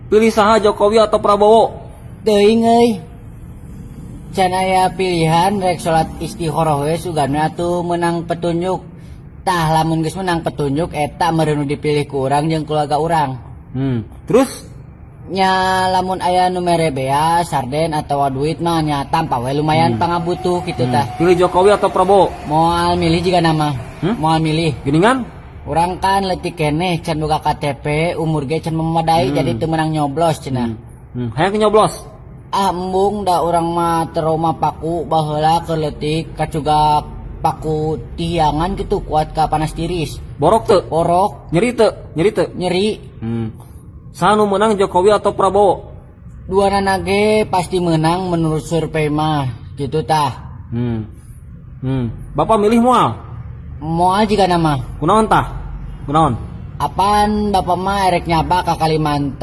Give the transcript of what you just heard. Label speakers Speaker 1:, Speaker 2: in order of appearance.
Speaker 1: Pilih saha, Jokowi atau Prabowo?
Speaker 2: Teuing euy. Can aya pilihan, rek salat istikharah we, sugan we atuh menang petunjuk. Tah, lamun geus menang petunjuk, eta meureun nu dipilih ku urang jeung keluarga urang.
Speaker 1: Terus?
Speaker 2: Nya, lamun aya nu mere beas, sarden atawa duit mah nya tampa we, lumayan pangabutuh kitu tah.
Speaker 1: Pilih Jokowi atau Prabowo?
Speaker 2: Moal milih jiga nama.
Speaker 1: Hmm?
Speaker 2: Moal milih.
Speaker 1: Geningan?
Speaker 2: Urang kan leutik keneh, can boga KTP, umur ge can memadai, jadi teu meunang nyoblos cenah.
Speaker 1: Hayang nyoblos?
Speaker 2: Ah, embung, da urang mah trauma paku baheula keur leutik, kacugak paku tiangan gitu, kuat ka panas tiris.
Speaker 1: Borok teu?
Speaker 2: Borok.
Speaker 1: Nyeri teu? Nyeri teu?
Speaker 2: Nyeri.
Speaker 1: Saha nu menang, Jokowi atau Prabowo?
Speaker 2: Duanana ge pasti menang menurut survei mah gitu tah.
Speaker 1: Bapak milih moal?
Speaker 2: Moal jiga nama.
Speaker 1: Kunaon tah? Kunaon?
Speaker 2: Apan bapak mah erek nyaba ka Kalimantan.